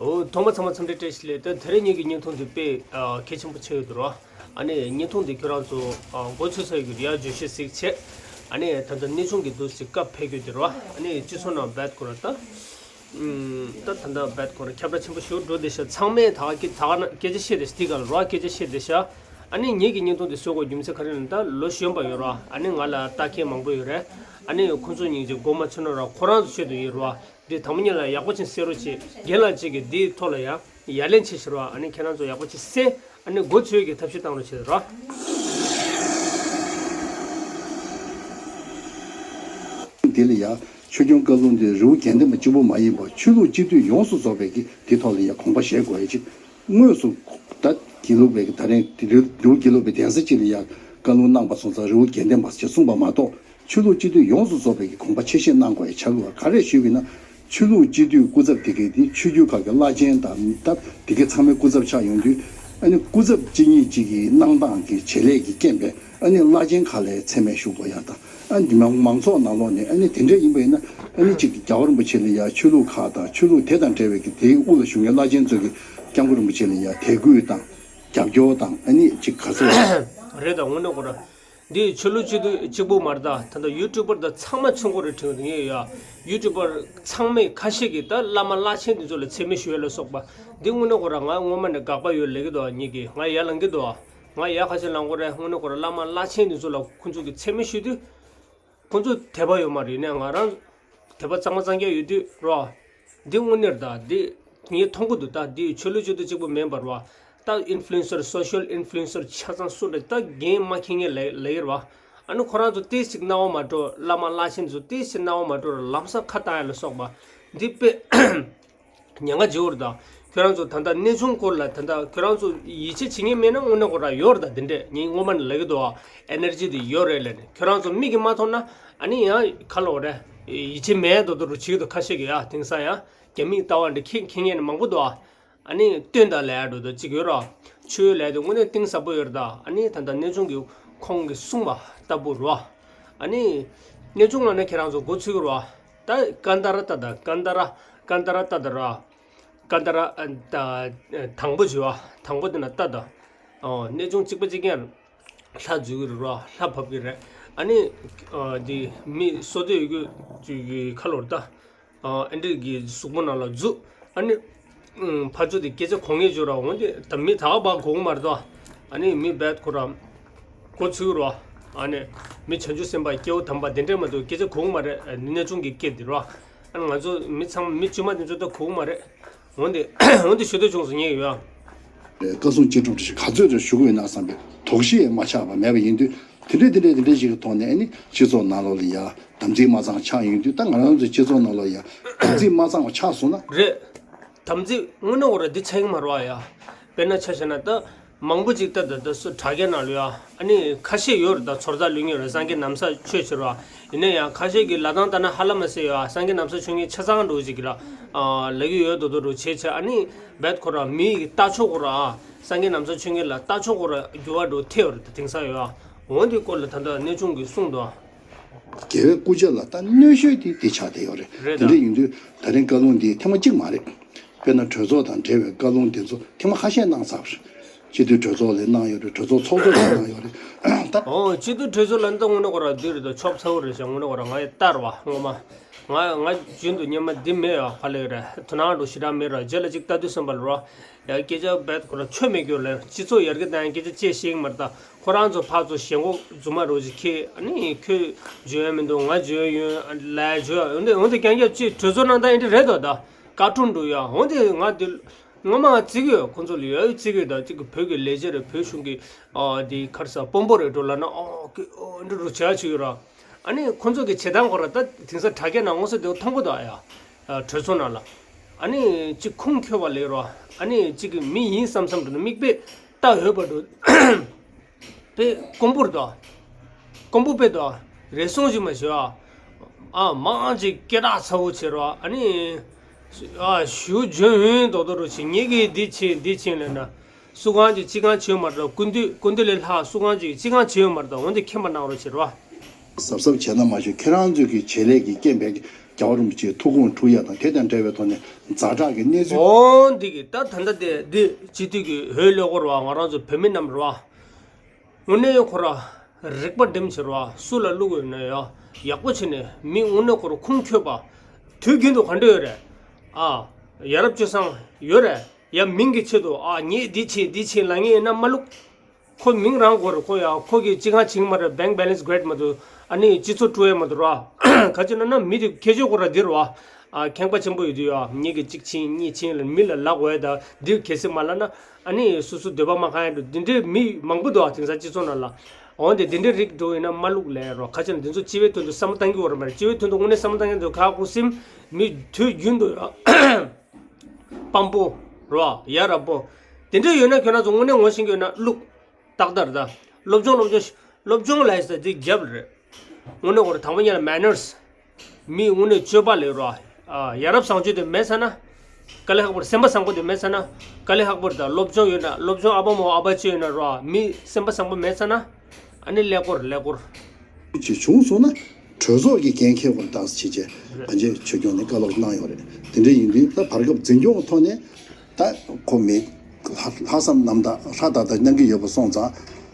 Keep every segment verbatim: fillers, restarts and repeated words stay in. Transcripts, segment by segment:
འོ། ཐོག་མ་ཚང་མ་འཚམས་འདྲི་བཀྲ་ཤིས་བདེ་ལེགས། ད་དེ་རིང་ངེད་ཀྱི་བརྙན་ཐུང་འདི་དཔེ་ཨ་གལ་ཆེན་པོ་ཆགས་ཡོད་འདུག་ར། ཨ་ནི་བརྙན་ཐུང་འདི་ཁྱོད་རང་ཚོ་ཨ་མགོ་ཚོས་ས་ཡོད་ཀྱི་ཡ་བརྗོད་གཞི་གཟིགས་བྱས། ཨ་ནི་ད་ལྟ་གནས་ཆུང་གི་འདུག་སེ་སྐབས་ཕེབས་ཀྱི་འདུག་ར། ཨ་ནི་སྤྱི་ཚོགས་ནང་རྦད་ཁོ་ར་ད། ཨུམ། ད་ད་ལྟ་རྦད་ཁོ་ར་ཁྱབ་བསྒྲགས་ཆེན་པོ་ཞིག་འགྲོ་བསྡད་ཤག་ཚང་མས་ད་ག་ད་ག་ན་སྐད་ཆ་བཤད་བསྡད་ཤག་འདི་ག་ལ་ར་སྐད་ཆ་བཤད་བསྡད་ཤག་ཨ་ནི་ངེད་ཀྱི་བརྙན་ཐུང་འདི་བཟོ་དགོས་རྒྱུ་མཚན་ག་རེ་ལབ་ན། ད་ལོ་གཞོན་པ་ཡོད་ར། ཨ་ནི་ང་ལ་ལྟ་མཁན་མང་པོ་ཡོད་རེད། ཨ་ནི་ཁོང་ཚོ་སྙིང་རྗེ་མགོ་མ་ཚོས་ན་ར། ཁོ་རང་ཚོ་ཆེད་དུ་ཡིན་ར། འདི་དང་པོ་ཉིད་ལ་ཡག་པོ་ཅིག་གསན་རོགས་བྱེད། རྒན་ལགས་གཅིག་གིས་འདིའི་ཐོག་ལ་ཡང་ཡ་ལན་བྱེད་ཤེས་རོགས། ཨ་ནི་ཁྱེད་རང་ཚོ་ཡག་པོ་ཅིག་གསན། ཨ་ནི་མགོ་ཚོས་ཀྱི་ཐབས་ཤེས་བཏང་རོགས་བྱེད་རོགས། འདི་ལ་ཡ་ཆོས་སྐྱོང་བཀའ་ལུང་འདི་རི་བོ་དགེ་ལྡན་པ་གཅིག་པུ་མ་ཡིན་པར་ཆོས་ལུགས་སྤྱི་འཐུས་ཡོངས་སུ་རྫོགས་པའི་གི་འདི་ཐོག་ལ་ཡ་དགོངས་པ་བཞེས་དགོས་ཡ་ཅིག་དངོས་སུ་ད་དགེ་ལུགས་པའི་གི་ད་རིང་འདི་རི་བོ་དགེ་ལུགས་པའི་གདན་ས་གཅིག་ལ་ཡ་བཀའ་ལུང་གནང་པ་སོང་ཙང་རི་བོ་དགེ་ལྡན་པ་ཞེས་གསུངས་པ་མ་གཏོགས། ཆོས་ལུགས་སྤྱི་འཐུས་ཡོངས་སུ་རྫོགས་པའི་གི་དགོངས་པ་ཆེ་བཞེས་གནང་དགོས་ཡ་ཆགས་ཡོད། ག་རེ་ཞུས་པ་ཡིན་ན། ཆོས་ལུགས་སྤྱི་འཐུས་སྐུ་ཚབ་དེ་གའི་དེ་ཆོས་བརྒྱུད་ཁག་གི་བླ་ཆེན་དང་སྟབས་དེ་གའི་ཚང་མའི་སྐུ་ཚབ་ཆགས་ཡོང་དུས། ཨ་ནི་སྐུ་ཚབ་གཅིག་གཉིས་གཅིག་གི་གནང་སྟངས་ཀྱི་བྱེད་ལས་ཀྱི་རྐྱེན་པས། ཨ་ནི་བླ་ཆེན་ཁག་ལ་མཚན་སྨད་ཞུ་དགོས་ཡ་དང་། ཨ་ནི་མང་མང་ཚོགས་ནང་ལོགས་ནས་ཨ་ནི་དེ་འདྲ་ཡིན་པ་ཡིན་ན། ཨ་ནི་གཅིག་གི་རྒྱལ་བ་རིན་པོ་ཆེ་ལ་ཡ་ཆོས་ལུགས་ཁག་དང་ཆོས་ལུགས་དེ་དང་འབྲེལ་བའི་གི་དེའི་དབུ་ལ་བཞུགས་མཁན་བླ་ཆེན་ཚོ་གི་སྐྱབས་མགོན་རིན་པོ་ཆེ་ལ་ཡ་དད་གུས་དང་རྒྱབ་སྐྱོར་དང་། ཨ་ནི་གཅིག་ག་ཚོད། རེད་ད། དངོས་གནས་ཁོ་ར། འདི་ཆོས་ལུགས་སྤྱི་འཐུས་གཅིག་པུ་མ་རེད་ད། ད་ལྟ་ཡུ་ཊུབ་པར་དང་ཚང་མ་ཆུང་ཀུ་རེད་དྲན་གི་འདུག་ངས་ཡ། ཡུ་ཊུབ་པར་ཚང་མས་ཁ་ཤས་ཀྱིས་ད་བླ་མ་བླ་ཆེན་དེ་ཚོ་ལ་མཚན་སྨད་ཞུ་ཡ་ལ་སོགས་པ། འདི་དངོས་གནས་ཁོ་ར་ང་སྔོན་མ་ནས་དགག་པ་ཡོད་ལབ་ཀྱི་འདུག་ངེད་ཀྱིས། ང་ཡ་ལངས་ཀྱི་འདུག་ང་ཡ་ཁ་ཤས་ལངས་དགོས་རེད། དངོས་གནས་ཁོ་ར་བླ་མ་བླ་ཆེན་དེ་ཚོ་ལ་ཁོང་ཚོ་གིས་མཚན་སྨད་ཞུ་དུས། ཁོང་ཚོ་དད་པ་ཡོད་མ་རེད། ཡིན་ནའི་ང་རང་དད་པ་གཙང་མ་གཙང་རྐྱང་ཡོད་དུས་རོ། འདི་དངོས་གནས་རེད་ད། འདི་ངས་མཐོང་གི་འདུག་ད་འདི་ཆོས་ལུགས་སྤྱི་འཐུས་གཅིག་པུ་མིན་པ་རེད་བ། ད་ཨིན་ཕུ་ལུ་ཨེན་སར། སོ་ཤལ་ཨིན་ཕུ་ལུ་ཨེན་སར་ཆ་ཚང་སུ་རེད། ད་འགན་མ་འཁྱེར་མཁན་ལ་ལ་ཡིན་རེད་བ། ཨ་ནི་ཁོ་རང་ཚོ་ཏོག་ཙམ་སྣང་བ་མ་འགྲོ། བླ་མ་བླ་ཆེན་ཚོ་ཏོག་ཙམ་སྣང་བ་མ་འགྲོ་ར་ལམ་སང་ཁ་བཏང་ཡ་ལ་སོགས་པ། འདི་དཔེ་ཉེན་ཁ་ཆེ་བོ་རེད་ད། ཁྱོད་རང་ཚོ་ད་ལྟ་གནས་ཆུང་སྐོར་ལ་ད་ལྟ་ཁྱོད་རང་ཚོ་ཡིད་ཆེས་བྱེད་མཁན་མེད་ན་དངོས་གནས་ཁོ་རང་ཡོད་རེད་ད། དེ་འདྲས་ངས་སྔོན་མ་ནས་ལབ་ཀྱི་འདུག་ཨ། ཨེ་ནར་ཇི་དེ་ཡོད་རེད་ལབ་ནས། ཁྱོད་རང་ཚོ་མིག་གིས་མ་མཐོང་ན་ཨ་ནི་ཡང་ཁ་ལོ་རེད། ཡིད་ཆེས་མེད་མདོག་མདོག་རུ་བྱེད་ཀྱི་འདུག་ཁ་ཤས་ཀྱིས་ཡ། དེང་སང་ཡ། རྒྱ་མིའི་ལྟ་བ་འདི་མཁྱེན་མཁྱེན་མཁན་མང་པོ་འདུག་ཨ། ཨ་ནི་སྟོན་དང་ལབ་ཡ་འགྲོ་འདུག་གཅིག་ཡོད་ར། ཆོས་ལབ་དུས་དངོས་གནས་གཏིང་ཟབ་པོ་ཡོད་རེད་ད། ཨ་ནི་ད་ལྟ་གནས་ཆུང་གི་ཁོང་གིས་གསུངས་པ་ལྟ་བུ་རེད་བ། ཨ་ནི་གནས་ཆུང་ལབ་ན་ཁྱེད་རང་ཚོ་མགོ་ཚོས་ཀྱི་རེད་བ། ད་ཀན་ད་ར་ལྟ་ད། ཀན་ད་ར། ཀན་ད་ར་ལྟ་ད་ར། ཀན་ད་ར། ཨ། ད་དང་པོ་བྱས་བ། དང་པོ་དེ་ན་ལྟ་ད། ཨོ། གནས་ཆུང་གཅིག་པ་གཅིག་རྐྱང་ལྷ་འཛུལ་གྱི་རེད་ར། ལྷ་བབས་ཀྱི་རེད། ཨ་ནི་ཨ། འདི་མི་བསོད་བདེ་ཡོད་རྒྱུ་ཅིག་གི་ཁ་ལོ་རེད་ད། ཨ། ཨེ་འདྲས་ཀྱི་གཟུགས་པོ་ནང་ལ་འཛུལ། ཨ་ནི་ཨུམ། ཕར་ཚུར་དེ་སྐད་ཆ་གོ་ངེས་བྱོས་ར། འོན་ཏེ་ད་མི་ད་ག་པར་གོ་གི་མ་རེད་དོ། ཨ་ནི་མི་རྦད་ཁོ་ར་མགོ་ཚོས་ར། ཨ་ནི་མི་བྱང་ཆུབ་སེམས་དཔའ་སྐྱེ་བོ་དམ་པ་དེ་འདྲས་མ་གཏོགས་སྐད་ཆ་གོ་གི་མ་རེད། ཨ་ནི་གནས་ཆུང་གི་སྐད་དེ་ར། ཨ་ནི་ང་ཚོ་མི་ཚང་མ་མི་དཀྱུས་མ་དེ་ཚོ་ད་གོ་གི་མ་རེད། འོན་ཏེ་འོན་ཏེ་ཞུ་འདོད་བྱུང་སོང་ངས་ཡོད། བཀའ་གསུང་ཅི་སྒྲུབ་ཅིག་ག་ཚོད་ཅིག་ཞུ་གི་ཡོད་ན་བསམ་པའི་དོགས་གཞི་མ་ཆགས་པ་མེད་པ་ཡིན་དུས། དེ་འདྲས་དེ་འདྲས་དེ་འདྲས་ཞིག་གི་ཐོག་ནས་ཨ་ནི་སྤྱི་ཚོགས་ནང་ལོགས་ལ་ཡ་དམ་ཚིག་མ་གཙང་བ་ཆགས་ཡོང་དུས། ད་ང་རང་ཚོའི་སྤྱི་ཚོགས་ནང་ལོགས་ཡ་དམ་ཚིག་མ་གཙང་བ་ཆགས་སོང་ན། རེད། དམ་ཚིག་དངོས་གནས་འོ་ར་འདི་ཆགས་ཀྱི་མ་རེད་བ་ཡ། དཔེར་ན་ཆ་བཞག་ན་ད་མང་པོ་ཅིག་ད་ད་ད་སུ་དྲ་རྒྱ་ནང་ལ་ཡ། ཨ་ནི་ཁ་ཤས་ཡོད་རེད་ད། ཚོར་རྟགས་ལུས་ངེས་རེད། སངས་རྒྱས་ན་བཟའ་ཆོས་ཕྱིར་བ། ཡིན་ན་ཡང་ཁ་ཤས་ཀྱིས་ལབ་སྟངས་ལྟར་ན་ཧ་ལམ་མ་ཟེར་ཡོད་ཨ། སངས་རྒྱས་ན་བཟའ་ཆོས་ངེས་ཆ་ཚང་འགྲོ་ཅིག་གི་ར། ཨ། ལབ་ཀྱི་ཡོད་མདོག་མདོག་རུ་བྱས་བྱས། ཨ་ནི་རྦད་ཁོ་ར་མི་ཡི་ལྟ་ཕྱོགས་ཁོ་ར་ཨ། སངས་རྒྱས་ན་བཟའ་ཆོས་ངེས་ལ་ལྟ་ཕྱོགས་ཁོ་ར་འགྱུར་བ་འགྲོ་ཐེབས་ཡོད་རེད་ད། དེང་སང་ཡོད་ཨ། འོན་ཏེ་སྐོར་ལ་ད་ལྟ་གནས་ཆུང་གིས་གསུངས་འདུག་ཨ། རྒྱལ་བའི་སྐུ་ཕྱག་ལ་ད་གནོད་ཤོས་དེ་དེ་ཆགས་བསྡད་ཡོད་རེད། རེད་དེ་ད། འདྲ་ཡིན་དུས་ད་རིང་བཀའ་ལུང་འདི་ཐེངས་མ་གཅིག་མ་རེད། དཔེར་ན་གྲོས་ཚོགས་དང་འབྲེལ་བའི་བཀའ་ལུང་དེ་ཚོ་ཐེངས་མ་ཁ་ཤས་གནང་ཚར་བ་རེད། སྤྱི་འཐུས་གྲོས་ཚོགས་ལ་གནང་ཡོད་རེད། གྲོས་ཚོགས་ཚོགས་གཙོ་ལ་གནང་ཡོད་རེད། ད། ཨོ། སྤྱི་འཐུས་གྲོས་ཚོགས་ལ་ད་དངོས་གནས་ཁོ་ར་འདི་རེད་ད། ཆོབ་ཚ་བོ་རེད་ཤག་དངོས་གནས་ཁོ་ར་ང་ཡི་ལྟར་བ་ངོ་མ། ང་ང་རྒྱུན་དུ་སྙན་མ་འདི་མེད་ཡ། ཧ་ལས་རེད། དོ་སྣང་འགྲོ་ཞེ་དྲག་མེད་ར། རྗེས་ལ་ཅིག་ལྟ་དུས་ཙམ་པ་ལ་ར། ཡ་སྐད་ཆ་རྦད་ཁོ་ར་ཆོ་མེད་རྒྱུ་ལ། སྤྱི་ཚོགས་ཡར་རྒྱས་བཏང་ཡ་སྐད་ཆ་ཅིག་བཤད་ཀྱི་མ་རེད་ད། ཁོ་རང་ཚོ་ཕར་ཚུར་ཞེན་ཁོག་རྫུན་མ་རོ་ཅིག་ཁྱེར། ཨ་ནི་ཁྱོད་འཇོན་ཡ་མི་འདུག་ང་འཇོན་ཡོད་ལབ་ཡ་འཇོན་ཡ། འོན་ཏེ་འོན་ཏེ་རྐྱང་རྐྱང་ཅིག་གྲོས་ཚོགས་ནང་ད་ཨེ་འདྲ་རེད་དོ་ད། དཀའ་སྤྲོ་འགྲོ་ཡ། འོན་ཏེ་ང་འདི་ངོ་མ་བརྩི་གི་ཡོད། ཁོང་ཚོ་ལ་ཡ་བརྩི་གི་ཡོད་ད། ཅིག་གི་བོད་ཀྱི་ལས་བྱེད་རེད། བོད་གཞུང་གི་ཨ་འདི་ག་རེ་ཟ་དཔོན་པོ་རེད་འགྲོ་ལབ་ན། ཨོ་ཀེ་ཨོ་འདི་འདྲ་བྱ་ཆུ་ཡོད་ར། ཨ་ནི་ཁོང་ཚོ་གི་བྱེད་སྟངས་ཁོ་ར་ད་དེང་སང་དྲ་རྒྱ་ནང་ངོ་སོ་དེ་མཐོང་གི་འདུག་ཨ་ཡ། ཨ་གྲོས་ཚོགས་ནང་ལ། ཨ་ནི་ཅིག་ཁུངས་འཁྱོལ་བ་ལས་ར། ཨ་ནི་ཅིག་གི་མི་ཡིན་བསམ་བསམ་འགྲོ་ན་མིག་དཔེ་ལྟ་འོས་པ་འགྲོ། དཔེ་དཀོན་པོ་རེད་དོ། དཀོན་པོ་དཔེ་དོ། རེ་ཟུང་ཞིག་མ་ཞུ་ཨ། ཨ་མང་ཅིག་སྐད་གྲགས་ཚ་བོ་བྱེད་རོགས། ཨ་ནི་ཨ་ཞུ་འཇོན་ཡོན་མདོག་མདོག་རུ་བྱེད། ངེད་ཀྱིས་འདི་བྱེད་འདི་བྱེད་ལབ་ན། སུ་གང་གིས་ཅི་གང་བྱེད་ཡོད་མ་རེད། སྐུ་མདུན་སྐུ་མདུན་ལས་ལྷག་སུ་གང་གིས་ཅི་གང་བྱེད་ཡོད་མ་རེད། འོན་ཏེ་མཁྱེན་པ་གནང་རོགས་བྱེད་རོགས། གཟབ་གཟབ་བྱས་ན་མ་ཞུ་ཁྱེད་རང་ཚོའི་གི་བྱེད་ལས་ཀྱི་རྐྱེན་པས་རྒྱལ་བ་རིན་པོ་ཆེའི་ཐུགས་དགོངས་འཁྲུག་ཡ་དང་དེ་དང་འབྲེལ་བའི་ཐོག་ནས་ཛ་དྲག་གི་གནས་ཚུལ། འོ་འདི་གི་ད་ད་ལྟ་དེ་འདི་སྤྱི་འཐུས་ཀྱི་འོས་ལས་ཁུར་བ་ང་རང་ཚོ་བོད་མི་རྣམས་རེད་བ། དངོས་གནས་ཁོ་ར་རིག་པ་འགྲིམ་བྱེད་ར་སུ་ལ་བླུག་ཡོད་ན་ཡ་ཡག་པོ་བྱས་ནས་མི་དངོས་གནས་ཁོ་ར་ཁུངས་འཁྱོལ་པ། དུས་རྒྱུན་དུ་ག་འདྲ་ཡོད་རེད། ཨ། ཡ་རབས་སྤྱོད་བཟང་ཡོད་རེད། ཡ་མིང་གི་ཆེད་དུ་ཨ་ངས་འདི་བྱེད་འདི་བྱེད་ལབ་ངེས་ཡིན་ན་མ་བླུག་ཁོ་མིང་རང་དགོས་རེད། ཁོ་ཡ་ཁོ་གི་ཅི་གང་བྱེད་ཀྱི་མ་རེད། bank balance great མ་འདུག་ཨ་ནི་སྤྱི་ཚོགས་དཀྲུག་ཡ་མ་འདུག་ར། ག་ཅི་ན་ན་མི་དེ་ཁྱད་ཆོས་ཁོ་ར་འདི་རེད་བ། ཨ་ཁེངས་པ་ཆེན་པོ་ཡོད་དུས་ཡ་ངེད་ཀྱི་གཅིག་ཕྱིན་གཉིས་ཕྱིན་ལ་མི་ལ་ལབ་དགོས་ཡ་ད་འདི་གལ་སྲིད་མ་ལབ་ན། ཨ་ནི་སོ་སོ་འདོད་པ་མ་ཁེངས་ཡ་འགྲོ་འདི་འདྲའི་མི་མང་པོ་འདུག་ཨ་དེང་སང་སྤྱི་ཚོགས་ནང་ལ། འོན་ཏེ་འདི་འདྲའི་རིགས་འགྲོ་ཡིན་ན་མ་བླུག་ལས་རོགས། ག་ཅི་ན་འདི་ཚོ་སྤྱི་བའི་དོན་དུ་བསམ་བློ་བཏང་གི་ཡོད་རེད་མ་རེད། སྤྱི་བའི་དོན་དུ་དངོས་གནས་བསམ་བློ་བཏང་གི་འདུག་ཁ་ཁུ་སིམ་མི་དུས་རྒྱུན་དུ་ཡ་དཔང་པོ་རོ་ཡ་རབ་པོ་དེ་འདྲ་ཡོད་ན་ཁྱོད་རང་ཚོ་དངོས་གནས་ངོ་ཤེས་ཀྱི་ཡོད་ན་བླུག་ཏག་ཏག་རེད་ད། སློབ་སྦྱོང་སློབ་སྦྱོང་སློབ་སྦྱོང་ལ་ཡིན་ས་འདི་རྒྱབ་རེད། དངོས་གནས་ཁོ་རང་དང་པོ་ཉིད་ལ་manners། མི་དངོས་གནས་སྤྱོད་པ་ལས་རོ། ཡ་རབས་བཟང་སྤྱོད་དེ་མེད་ས་ན། དཀའ་ལས་ཁག་པོ་རེད། སེམས་པ་བཟང་པོ་དེ་མེད་ས་ན། དཀའ་ལས་ཁག་པོ་རེད་ད། སློབ་སྦྱོང་ཡོད་ན་སློབ་སྦྱོང་ཨ་ཕ་མོ་ཨ་ཕ་ཅོ་ཡོད་ན་རོ། མི་སེམས་པ་བཟང་པོ་མེད་ས་ན། ཨ་ནི་ཀླད་ཀོར་ཀླད་ཀོར། ཅིག་བྱུང་སོང་ན་གྲོས་ཚོགས་ཀྱི་འགན་འཁྱེར་བར་བཏང་ཟེར་བྱས་བྱས་གང་ཅི་ཆོས་སྐྱོང་ནས་བཀའ་སློབ་གནང་ཡོད་རེད། དེ་འདྲ་ཡིན་དུས་ད་བར་སྐབས་འཛིན་སྐྱོང་ཐོག་ནས་ད་ཁོ་མི་ལྷག་ལྷག་བསམ་རྣམ་དག་ལྷ་དག་དང་མཉམ་གྱི་ཡོད་པ་སོང་ཙང་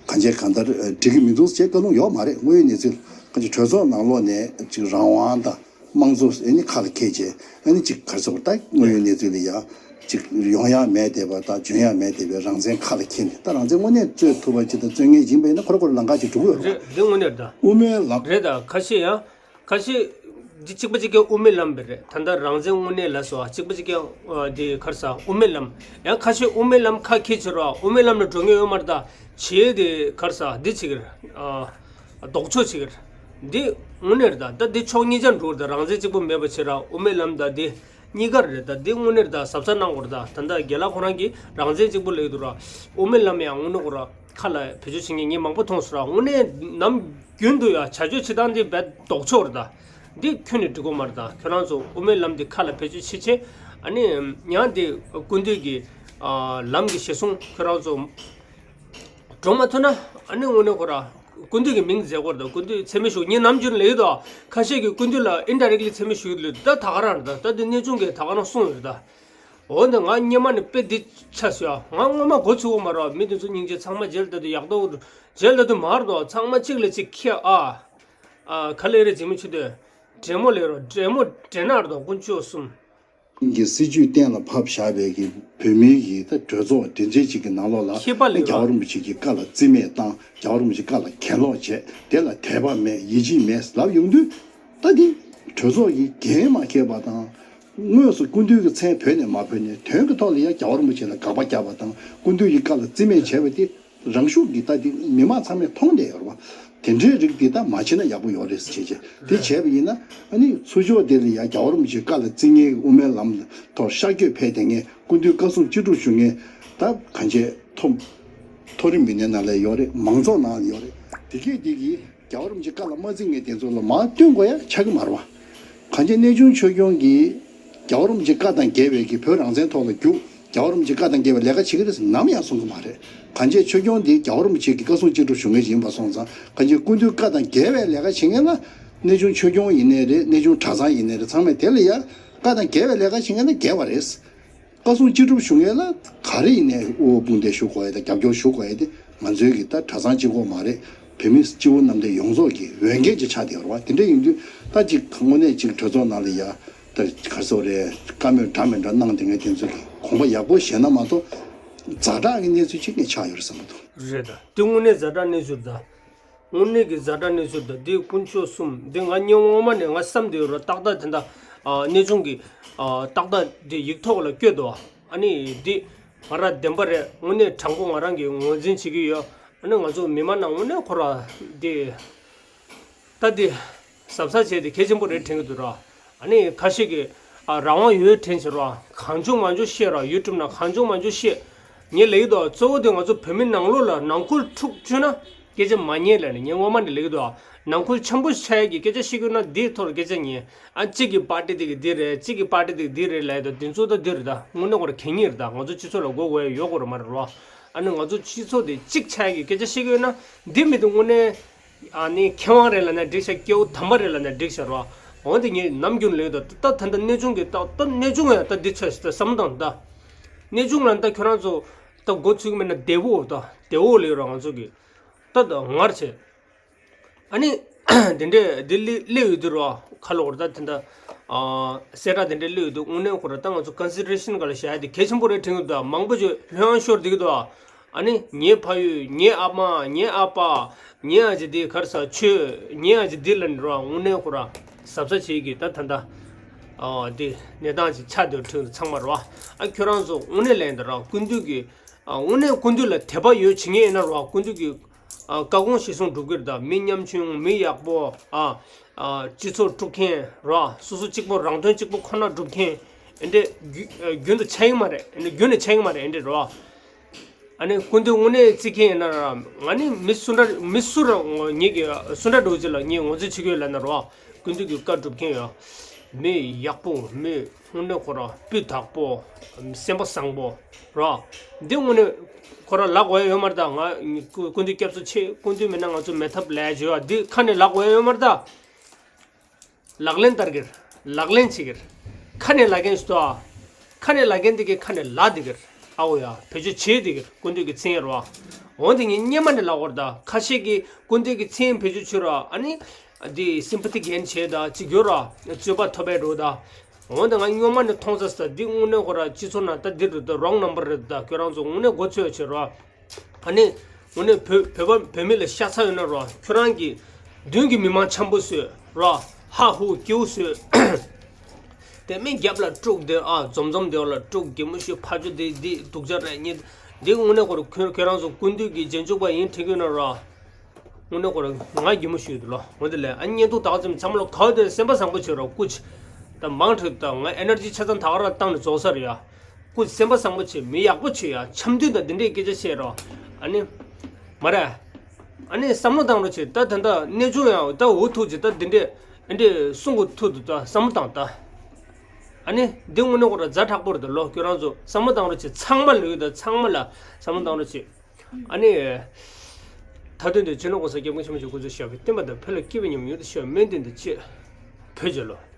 གང་ཅི་གང་ལྟར་འགྲིག་གི་མི་འདུག་ཅེས་བཀའ་ལུང་ཡོད་མ་རེད། དངོས་ཡོད་གནས་ཚུལ་གང་ཅི་གྲོས་ཚོགས་ནང་ལོགས་ནས་ཅིག་རང་དབང་དང་། དམངས་གཙོ་ཨ་ནི་ཁ་ལ་འཁྱེར་བྱས་ཨ་ནི་ཅིག་ག་རེ་ཟེར་བ་ད་དངོས་ཡོད་གནས་ཚུལ་ལ་ཡ་ཅིག་ཡོང་ཡ་མེད་བསྡད་པ་དང་འཇོན་ཡ་མེད་བསྡད་པའི་རང་བཙན་ཁ་ལ་འཁྱེར་ནས་ད་རང་བཙན་དངོས་གནས་རྩོད་ཐུབ་པ་ཅིག་དང་རྩོད་མཁན་ཡིན་པ་ཡིན་ན་ཁོ་ར་ཁོ་ར་ལམ་ཁ་ཅིག་འགྲོ་གི་ཡོད་རེད་རེད། པ། འདི་དངོས་གནས་རེད་ད། དབུ་མའི་ལམ། རེད་ད། ཁ་ཤས་ཡང་ཁ་ཤས་འདི་གཅིག་པ་གཅིག་རྐྱང་དབུ་མའི་ལམ་པ་རེད། ད་ལྟ་རང་བཙན་དངོས་གནས་ལ་སོགས་གཅིག་པ་གཅིག་རྐྱང་འདི་ག་རེ་ཟ་དབུ་མའི་ལམ། ཡང་ཁ་ཤས་དབུ་མའི་ལམ་ཁ་འཁྱེར་བྱེད་རོགས་དབུ་མའི་ལམ་ལ་འགྲོ་མཁན་ཡོད་མ་རེད་ད། བྱེད་དེ་ག་རེ་ཟ་འདི་བྱེད་ཀྱི་རེད། ལྡོག་ཕྱོགས་བྱེད་ཀྱི་རེད། འདི་དངོས་གནས་རེད་ད། ད་འདི་ཕྱོགས་གཉིས་ཆ་འགྲོ་རེད་ད། རང་བཙན་གཅིག་པོ་མེད་པ་བྱེད་ར་དབུ་མའི་ལམ་ད་འདི་གཉིས་ཀ་རེད་ད། འདི་དངོས་གནས་རེད་ད། གཟབ་གཟབ་གནང་དགོས་རེད་ད། ད་ལྟ་རྒན་ལགས་ཁོ་རང་གིས་རང་བཙན་གཅིག་པོ་ལབ་ཀྱི་འདུག་ར། དབུ་མའི་ལམ་ཡང་དངོས་གནས་ཁོ་ར་ཁ་ལ་བེད་སྤྱོད་བྱེད་མཁན་ངས་མང་པོ་མཐོང་སོང་ར། དངོས་གནས་ནམ་རྒྱུན་དུ་ཡང་བྱ་སྤྱོད་བྱེད་སྟངས་འདི་རྦད་ལྡོག་ཕྱོགས་རེད་ད། འདི་ཁྱོན་ནས་འགྲིག་གི་མ་རེད་ད། ཁྱོད་རང་ཚོ་དབུ་མའི་ལམ་འདི་ཁ་ལ་བེད་སྤྱོད་བྱེད་བྱེད། ཨ་ནི་ཡང་འདི་སྐུ་མདུན་གྱི་ལམ་གྱི་གཞི་བཟུང་ཁྱོད་རང་ཚོ་འགྲོ་མ་ཐུབ་ན་ཨ་ནི་དངོས་གནས་ཁོ་ར་སྐུ་མདུན་གྱི་མིང་མཛད་སྐོར་དང་སྐུ་མདུན་མཚན་སྨད་ཞུ་ངས་ནམ་རྒྱུན་ལབ་ཡོད་དོ། ཁ་ཤས་ཀྱིས་སྐུ་མདུན་ལ་indirectly་མཚན་སྨད་ཞུ་ཡོད་ལོས་ད་ད་ག་རང་རེད་ད། ད་འདི་གནས་ཆུང་གིས་ད་ག་རང་གསུངས་ཡོད་རེད་ད། འོ་འདི་ང་སྔོན་མ་ནས་དཔེ་འདི་ཆགས་སོང་ཡ། ང་སྔོན་མ་མགོ་ཚོས་ཀྱི་མ་རེད། མི་དེ་ཚོ་སྙིང་རྗེ་ཚང་མ་མཇལ་ད་དུ་ཡག་ཏོ་མཇལ་ད་དུ་མ་རེད་དོ། ཚང་མ་གཅིག་ལ་གཅིག་ཁྱེད་ཨ་ཨ་ག་ལེ་རེད་འཇིགས་མེད་ཆོས་སྡེ། འདྲེ་མོ་ལེ་རོ་འདྲེ་མོ་འདྲེ་ནག་རེད་དོ་དཀོན་མཆོག་གསུམ། གི་སྲིད་ཇུས་གཏན་ལ་ཕབ་བཞག་པའི་གི་བོད་མིའི་གི་ད་གྲོས་ཚོགས་མགྲིན་ཚབ་ཅིག་གི་ནང་ལོགས་ལ་ཁྱད་པར་ལས་རྒྱལ་བ་རིན་པོ་ཆེ་གི་བཀའ་ལ་རྩིས་མེད་བཏང་། རྒྱལ་བ་རིན་པོ་ཆེ་བཀའ་ལ་གྱེན་ལོག་བྱས། དེ་ལ་དད་པ་མེད་ཡིད་ཆེས་མེད་ལབ་ཡོང་དུས། ད་འདི་གྲོས་ཚོགས་ཀྱི་འགན་མ་འཁྱེར་བ་དང་། དངོས་སུ་སྐུ་མདུན་གྱི་མཚན་བོས་ནས་མ་བོས་ནས་དོན་གྱི་ཐོག་ལ་ཡང་རྒྱལ་བ་རིན་པོ་ཆེ་ལ་དགག་པ་བརྒྱབ་པ་དང་སྐུ་མདུན་གྱི་བཀའ་ལ་རྩིས་མེད་བྱས་པ་དེ། རང་ཤུགས་ཀྱིས་ད་དེ་མི་མང་ཚང་མས་མཐོང་བསྡད་ཡོད་རེད་བ། དེ་འདྲའི་རིགས་འདི་ད་མ་བྱེད་ན་ཡག་པོ་ཡོད་རེད་ཟེར་བྱས་བྱས་དེ་བྱས་པ་ཡིན་ན་ཨ་ནི་ཚུར་ཕྱོགས་དེ་ལ་ཡང་རྒྱལ་བ་རིན་པོ་ཆེའི་བཀའ་ལ་བརྩི་མཁན་གྱི་དབུ་མའི་ལམ་ཐོག་ཤར་བསྐྱོད་ཕེབས་བསྡད་མཁན་སྐུ་མདུན་བཀའ་གསུང་ཅི་སྒྲུབ་ཞུ་མཁན་ད་གང་བྱས་མཐོ་མཐོ་རིམ་མི་སྣའི་ནང་ལ་ཡོད་རེད། མང་ཚོགས་ནང་ལ་ཡོད་རེད། དེ་གས་དེ་གིས་རྒྱལ་བ་རིན་པོ་ཆེའི་བཀའ་ལ་མ་བརྩི་མཁན་དེ་ཚོ་ལ་མར་སྟོན་དགོས་ཡ་ཆགས་ཀྱི་མ་རེད་བ། གང་ཅི་གནས་ཆུང་ཆོས་སྐྱོང་གིས་རྒྱལ་བ་རིན་པོ་ཆེ་བཀའ་དང་འགལ་བའི་གི་བོད་རང་བཙན་ཐོག་ལ་རྒྱུགས། རྒྱལ་བ་རིན་པོ་ཆེ་བཀའ་དང་འགལ་བའི་ལས་ཀ་བྱེད་ཀྱི་རེད་ཟེར་ནམ་ཡང་གསུང་གི་མ་རེད། གང་ཅི་ཆོས་སྐྱོང་འདི་རྒྱལ་བ་རིན་པོ་ཆེ་གི་བཀའ་གསུང་ཅི་སྒྲུབ་ཞུ་མཁན་ཞིག་ཡིན་པ་སོང་ཙང་གང་ཅི་སྐུ་མདུན་བཀའ་དང་འགལ་བའི་ལས་ཀ་བྱེད་མཁན་ལ་གནས་ཆུང་ཆོས་སྐྱོང་ཡིན་ནའི་རེད། གནས་ཆུང་གྲྭ་ཚང་ཡིན་ནའི་རེད། ཚང་མས་དེ་ལ་ཡ་བཀའ་དང་འགལ་བའི་ལས་ཀ་བྱེད་མཁན་ལ་འགལ་བ་རེད། བཀའ་གསུང་ཅི་སྒྲུབ་ཞུ་མཁན་ལ་ག་རེ་ཡིན་ནའི་དབུ་བ་དཔུང་འདེགས་ཞུ་དགོས་ཡ་དང་རྒྱབ་སྐྱོར་ཞུ་དགོས་ཡ་དེ་ང་ཚོའི་གི་ད་གྲྭ་ཚང་གཅིག་པོ་མ་རེད། བོད་མི་སྤྱི་བོ་གནམ་བསྟན་ཡོངས་རྫོགས་ཀྱི་འོས་འགན་ཅིག་ཆགས་བསྡད་ཡོད་རེད་བ། དེ་འདྲ་ཡིན་དུས་ད་ཅིག་དངོས་གནས་ཅིག་གྲོས་ཚོགས་ནང་ལ་ཡ་ད་ག་རེ་ཟེར་རེད། བཀའ་མོལ་འདྲ་མི་འདྲ་གནང་བསྡད་མཁན་དེ་ཚོ་གི་དགོངས་པ་ཡག་པོ་བཞེས་ན་མ་གཏོགས་ཛ་དྲག་གི་གནས་ཚུལ་ཅིག་ངས་ཆགས་ཡོད་རེད་བསམ་གྱི་འདུག་རེད་ད། དེ་དངོས་གནས་ཛ་དྲག་གནས་ཚུལ་ད། དངོས་གནས་ཀྱི་ཛ་དྲག་གནས་ཚུལ་དང་འདི་དཀོན་མཆོག་གསུམ་འདི་ང་སྔོན་མ་ནས་ང་བསམ་བསྡད་ཡོད་ར། ཏག་ཏག་དེ་འདྲ་ཨ་གནས་ཆུང་གི་ཨ་ཏག་ཏག་འདི་ཡིག་ཐོག་ལ་བཀོད་འདུག་ཨ་ནི་འདི་ང་རང་བདེན་པ་རེད། དངོས་གནས་དྲང་པོ་ང་རང་གིས་ངོས་འཛིན་བྱེད་ཀྱི་ཡོད། ཨ་ནི་ང་ཚོ་མི་མང་ནང་དངོས་གནས་ཁོ་ར་འདི་ད་འདི་གཟབ་གཟབ་བྱས་ཏེ་གལ་ཆེན་པོ་རེད་དྲན་གྱི་འདུག་ར། ཨ་ནི་ཁ་ཤས་ཀྱིས་ཨ་རང་དབང་ཡོད་དྲན་བྱེད་ར། གང་བྱུང་མང་བྱུང་བཤད་ར། ཡུ་ཊུབ་ནང་གང་བྱུང་མང་བྱུང་བཤད། ངས་ལབ་ཀྱི་འདུག་གཙོ་བོ་དེ་ང་ཚོ་བོད་མི་ནང་ལོགས་ལ་ནང་ཁུལ་འཁྲུག་བཅུག་ན་སྐད་ཆ་མ་ཉན་ལབ་ནས་ངས་སྔོན་མ་ནས་ལབ་ཀྱི་འདུག་ནང་ཁུལ་འཆམ་པོ་ཆགས་ཡས་ཀྱི་སྐད་ཆ་བཤད་ཀྱི་ཡོད་ན་འདིའི་ཐོག་ལ་སྐད་ཆ་ཉན། ཨ་གཅིག་གི་པར་ཏི་དེ་གི་འདི་རེད། གཅིག་གི་པར་ཏི་དེ་གི་འདི་རེད་ལབ་ཡས་དང་འདི་ཚོ་ད་འདི་རེད་ད། དངོས་གནས་ཁོ་ར་གད་སྙིགས་རེད་ད། ང་ཚོ་སྤྱི་ཚོགས་ལ་དགོས་དགོས་ཡ་ཡོད་དགོས་ར་མ་རེད་རོ། ཨ་ནི་ང་ཚོ་སྤྱི་ཚོགས་དེ་གཅིག་ཆགས་ཡས་ཀྱི་སྐད་ཆ་བཤད་ཀྱི་ཡོད་ན་འདི་མི་དེ་དངོས་གནས་ ཨ་ནི་མཁས་དབང་རེད་ལབ་ན་འགྲིག་ཤག་སྐྱེ་བོ་དམ་པ་རེད་ལབ་ན་འགྲིག་ཤག་རོ། འོན་ཏེ་ངས་ནམ་རྒྱུན་ལས་ད་ད་ད་ད་གནས་ཆུང་གི་ད་ད་གནས་ཆུང་ཡང་ད་འདི་ཆོས་ཤིག་ད་བསམ་བློ་བཏང་ད། གནས་ཆུང་ལ་ད་ཁྱོད་རང་ཚོ་ད་འགོ་ཚུགས་མེད་ན་བདེ་བོ་ད་བདེ་བོ་ལས་རོ། ང་ཚོ་གི་ད་ད་ངར་ཆེ། ཨ་ནི་དེ་འདྲས་འདི་སླེབས་སླེབས་ཡོད་དུས་རོ། ཁ་ལོ་བར་ད་དེ་འདྲ་ཨ་གསལ་བསྒྲགས་དེ་འདྲས་སླེབས་ཡོད་དུས་དངོས་གནས་ཁོ་ར་ད་ང་ཚོ་ཀོན་སི་ཌི་རེ་ཤན་ག་ལ་བཞག་ཡ་དེ་གལ་ཆེན་པོ་རེད་དྲན་གི་འདུག་མང་པོ་ཅིག་ལྷོད་ཡངས་ཤོར་བསྡད་ཀྱི་འདུག་ཨ་ནི་ངའི་ཕ་ཡུལ། ངའི་ཨ་མ། ངའི་ཨ་ཕ། ངའི་ཨ་ཅེ་དེ་གར་ས་ཆོས། ངའི་ཨ་ཅེ་དེ་ལ་འགྲོ་བ་དངོས་གནས་ཁོ་ར་གཟབ་གཟབ་བྱེད་ཀྱི་ད་ད་ད་ཨ་དེ་གནས་སྟངས་ཅིག་ཆགས་སྡོད་ཁྲིད་ཚང་མ་རོ། ཨ་ཁྱོད་རང་ཚོ་དངོས་གནས་ལན་ད་ར་སྐུ་མདུན་གྱི་ཨ་དངོས་གནས་སྐུ་མདུན་ལ་དད་པ་ཡོད་བྱེད་མཁན་ཡིན་ན་རོ། སྐུ་མདུན་གྱི་ཨ་བཀའ་དགོངས་གཞིར་བཟུང་སྒྲུབ་ཀྱི་རེད། ད་མི་ཉམ་ཆུང་། མི་ཡག་པོ། ཨ་ཨ་སྤྱི་ཚོགས་དཀྲུག་མཁན་རོ། སོ་སོ་གཅིག་པོ་རང་དོན་གཅིག་པོ་ཁོ་ན་སྒྲུབ་མཁན་ཨེ་འདྲས་རྒྱུ་ཨ་རྒྱུན་དུ་ཆགས་ཀྱི་མ་རེད། ཨེ་འདྲས་རྒྱུན་ནས་ཆགས་ཀྱི་མ་རེད། ཨེ་འདྲས་རོ། ཨ་ནི་སྐུ་མདུན་དངོས་གནས་བརྩི་མཁན་ཡིན་ན་ར། ང་ནི་མི་སུ་འདྲ་མི་སུ་ར་ངོ་ངེད་ཀྱི་སུ་འདྲ་འགྲོ་ཅི་ལ་ངས་ངོས་འཛིན་བྱེད་ཀྱི་ཡོད་ལབ་ན་རོ། སྐུ་མདུན་གྱི་བཀའ་སྒྲུབ་མཁན་ཡོད། མི་ཡག་པོ། མི་དངོས་གནས་ཁོ་ར་སྤུས་དག་པོ། སེམས་པ་བཟང་པོ་རོ། འདི་དངོས་གནས་ཁོ་ར་ལབ་དགོས་ཡ་ཡོད་མ་རེད། ད་ང་སྐུ་སྐུ་མདུན་སྐྱབས་སུ་མཆི། སྐུ་མདུན་མེད་ན་ང་ཚོ་མེད་ཐབས་ལས་བྱེད་ཡ་འདི་ཁ་ནས་ལབ་དགོས་ཡ་ཡོད་མ་རེད། ད་ལག་ལེན་བསྟར་གྱི་རེད། ལག་ལེན་བྱེད་ཀྱི་རེད། ཁ་ནས་ལབ་མཁན་ཞིག་འདུག་ཨ། ཁ་ནས་ལབ་མཁན་འདི་གི་ཁ་ནས་ལབ་བསྡད་ཀྱི་རེད། ཨའོ་ཡ་བེད་སྤྱོད་བྱེད་བསྡད་ཀྱི་རེད། སྐུ་མདུན་གྱི་མཚན་རོ། འོན་ཏེ་ངས་སྔོན་མ་ནས་ལབ་དགོས་རེད། ད་ཁ་ཤས་ཀྱིས་སྐུ་མདུན་གྱི་མཚན་བེད་སྤྱོད་བྱེད་རོ། ཨ་ནི་འདི་སིམ་པ་ཐི་གེན་བྱེད་ད་ཅིག་ཡོད་རོ། རྩོད་པ་ཐོབ་པའི་རོ་ད། འོན་ཏེ་ང་སྔོན་མ་ནས་མཐོང་ས་ས་འདི་དངོས་གནས་ཁོ་ར་སྤྱི་ཚོགས་ནང་ད་འདི་རེད། ད་རོང་ནམ་བར་རེད། ད་ཁྱོད་རང་ཚོ་དངོས་གནས་མགོ་ཚོས་བྱེད་རོ། ཨ་ནི་དངོས་གནས་བོད་བོད་པ་བོད་མི་ལ་ཤ་ཚ་ཡོད་ན་རོ། ཁྱོད་རང་གི་མདུན་གྱི་མི་མང་འཆམ་པོ་བཟོས་རོ། ཧ་ཧུ་ཀེའུ་བཟོས། དེ་མིན་རྒྱབ་ལ་དཀྲུག་དེ་ཨ་འཛོམས་འཛོམས་དེ་ལ་དཀྲུག་གི་མི་ཤོད་ཕ་ཇོ་དེ་དེ་སྡུག་ཅག་རེད་ཉིད། འདི་དངོས་གནས་ཁོ་ར་ཁྱོད་ཁྱོད་རང་ཚོ་སྐུ་མདུན་གྱི་རྗེས་འཇུག་པ་ཡིན་དྲན་གྱི་ཡོད་ན་རོ། དངོས་གནས་ཁོ་ར་ང་གི་མི་ཤོད་དེ་ལོ། འོ་དེ་ལས་ཨ་བརྙན་ཐུང་དག་ཙམ་ཚང་མ་ལོ་ག་བ་དེ་སེམས་པ་བཟང་པོ་བྱོས་རོ། སྐུ་མཁྱེན། ད་མང་དྲགས་ད་ང་ཨེ་ནར་ཇི་ཆ་ཚང་ད་ག་རང་བཏང་ནས་རྫོགས་ས་རེད་ཡ། སྐུ་སེམས་པ་བཟང་པོ་བྱེད། མི་ཡག་པོ་བྱེད་ཡ། འཆམ་མཐུན་དང་འདི་འདྲའི་སྐད་ཆ་བཤད་རོགས། ཨ་ནི། མ་རེད། ཨ་ནི་བསམ་བློ་བཏང་རོགས་བྱེད། ད་ད་ལྟ་གནས་ཆུང་ཡང་ད་འུ་ཐུག་ཅིག་ད་འདི་འདྲས་འདི་འདྲས་གསུང་གི་ཐུག་འདུག་ད་བསམ་བློ་བཏང་ད། ཨ་ནི་འདི་དངོས་གནས་ཁོ་ར་ཛ་དྲག་པོ་རེད་ད་ལོ། ཁྱོད་རང་ཚོ་བསམ་བློ་བཏང་རོགས་བྱེད། ཚང་མ་ལོས་ད་ཚང་མ་ལ་བསམ་བློ་བཏང་རོགས་བྱེད། ཨ་ནི། མཐའ་དོན་དུ་སྤྱི་ནོར་༸གོང་ས་༸སྐྱབས་མགོན་ཆེན་པོ་མཆོག་སྐུ་ཚེ་ཞབས་པད་བརྟན་པ་དང་། བོད་ལ་སྐྱིད་པའི་ཉམས་མྱུར་དུ་ཤར་བའི་སྨོན་འདུན་དང་བཅས། བོད་རྒྱལ་ལོ།